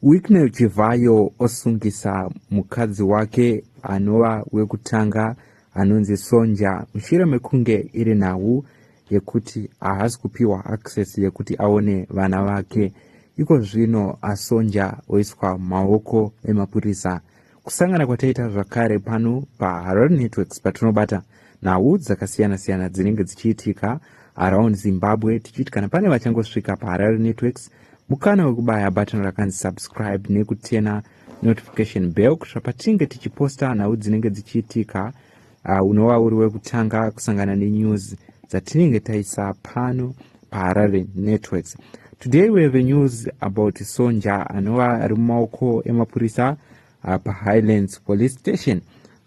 Wicknell Chivhayo osungisa mukadzi wake anova wekutanga anonzi Sonja mushure mekunge iri nhau yekuti haasi kupiwa access yekuti aone vana vake. Iko zvino aSonja oiswa mumaoko emapurisa. Kusangana kwataita zvakare pano paHarare Networks patinobata nhau dzakasiyana-siyana dzinenge dzichiitika around Zimbabwe, tichiti kana pane vachangosvika paHarare Networks, mukana wekubaya button rakanzi subscribe nekutena notification bell kuitira patinenge tichiposta nhau dzinenge dzichiitika, unova uri wekutanga kusangana nenews dzatinenge taisa pano paHarare Networks. Today we have a news about Sonja anova ari mumaoko emapurisa paHighlands Police Station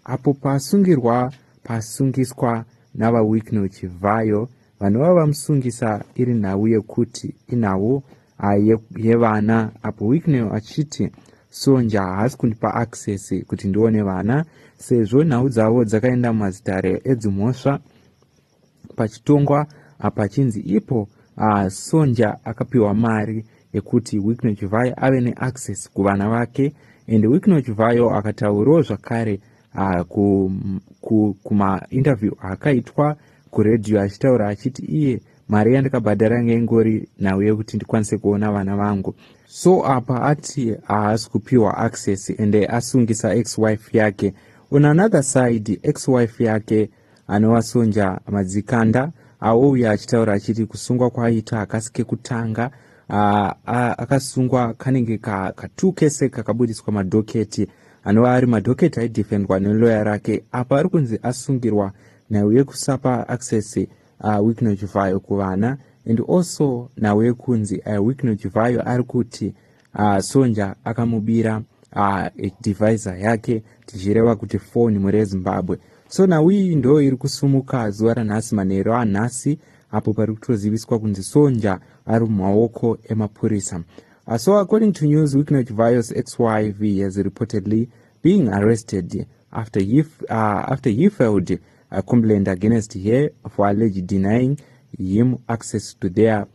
apo pasungirwa pasungiswa navaWicknell Chivhayo vanova vamusungisa iri nhau yekuti inhau yevana, apo Wicknell achiti Sonja haasi kundipa access kuti ndione vana sezvo nhau dzavo dzakaenda mumazitare edzimhosva pachitongwa pachinzi ipo Sonja akapiwa mari yekuti Wicknell Chivhayo ave neaccess kuvana vake. And Wicknell Chivhayo akataurawo zvakare kumainterview akaitwa kuredhiyo achitaura achiti iye mari yandakabhadhara yange ingori nhau yekuti ndikwanise kuona vana vangu. So apa ati haasi kupiwa access ende asungisa ex-wife yake. On another side, ex-wife yake anova Sonja Madzikanda auya achitaura achiti kusungwa kwaaita hakasi kekutanga. Akasungwa kanenge ka2 kese kakabudiswa madocket, anova ari madocket aidefendwa neloya rake. Apa ari kunzi asungirwa nhau yekusapa access Wicknell Chivhayo kuvana and also nhau yekunzi Wicknell Chivhayo ari kuti Sonja akamubira device yake, tichireva kuti foni muri yeZimbabwe. So nhau iyi ndo iri kusumuka zuva ranhasi, manheru anhasi, apo pari kutoziviswa kunzi Sonja ari mumaoko emapurisa. So according to news, Wicknell Chivhayo's ex-wife has reportedly being arrested after he filed a complaint against her for alleged denying him access to their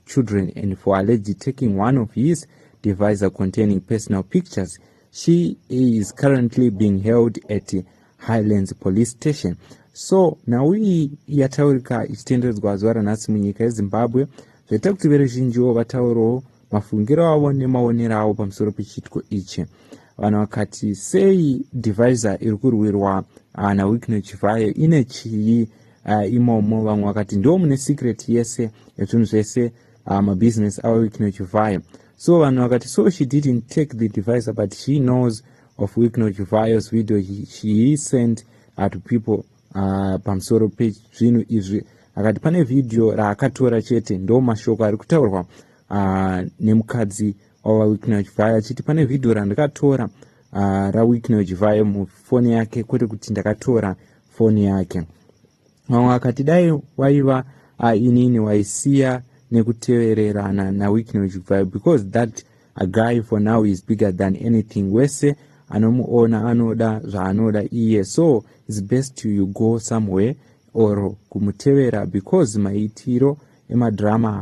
children and for allegedly taking one of his devices containing personal pictures. She is currently being held at Highlands Police Station. So nhau iyi yataurika ichitenderedzwa zuva ranhasi munyika yeZimbabwe, zvaita kuti veruzhinjiwo vataurawo mafungiro avo nemaonero avo pamusoro pechiitiko ichi. Vanhu vakati sei device iri kurwirwa naWicknell Chivhayo ine chii imomo? Vamwe vakati ndo mune secret yese yezvinhu zvese, mabhizinesi aWicknell Chivhayo. So vanhu vakati so she didn't take the device, but she knows of Wicknell Chivhayo's video she sent to people pamusoro pezvinhu izvi. Akati pane vhidhiyo raakatora chete. Ndo mashoko ari kutaurwa nemukadzi waWicknell Chivhayo, achiti pane vhidhiyo randakatora raWicknell Chivhayo mufoni yake, kwete kuti ndakatora foni yake. Vamwe vakati dai waiva inini waisiya nekutevererana naWicknell Chivhayo because that a guy for now is bigger than anything. Wese anomuona anoda zvaanoda iye, so it's best to you go somewhere or kumutevera because maitiro emadhirama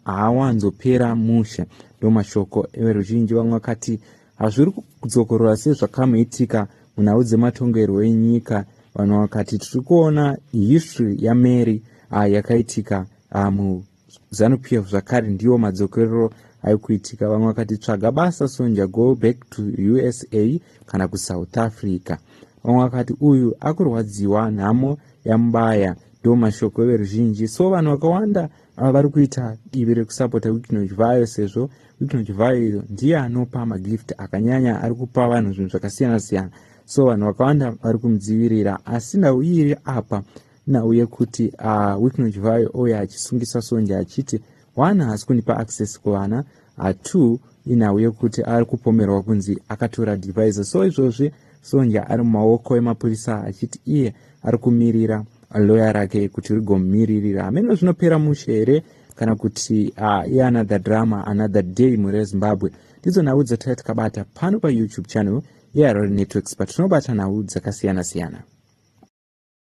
haawanzopera mushe. Ndo mashoko everuzhinji. Vamwe vakati hazviri kudzokorora sezvakamuitika munhau dzematongerwo enyika. Vanhu vakati tiri kuona history yaMary yakaitika muZANU PF zvakare, ndiwo madzokerero ari kuitika. Vamwe vakati tsvaga basa Sonja, go back to USA kana kuSouth Africa. Vamwe vakati uyu akurwadziwa, nhamo yamubaya. Ndo mashoko everuzhinji. So vanhu vakawanda vari kuita divi rekusapota Wicknell Chivhayo, sezvo Wicknell Chivhayo ndiye anopa magift akanyanya, ari kupa vanhu zvinhu zvakasiyana siyana. So vanhu vakawanda vari kumudzivirira, asi nhau iri apa nhau yekuti Wicknell Chivhayo ouya achisungisa Sonja achiti one, haasi kundipa access kuvana, two, inhau yekuti ari kupomerwa kunzi akatora device. So izvozvi Sonja ari mumaoko emapurisa achiti iye ari kumirira loya rake kuti rigomumiririra. Hameno zvinopera mushe here kana kuti ianother drama, another day mhuri yeZimbabwe. Ndidzo nhau dzataitikabata pano paYouTube channel yeHarare Networks, patinobata nhau dzakasiyana siyana.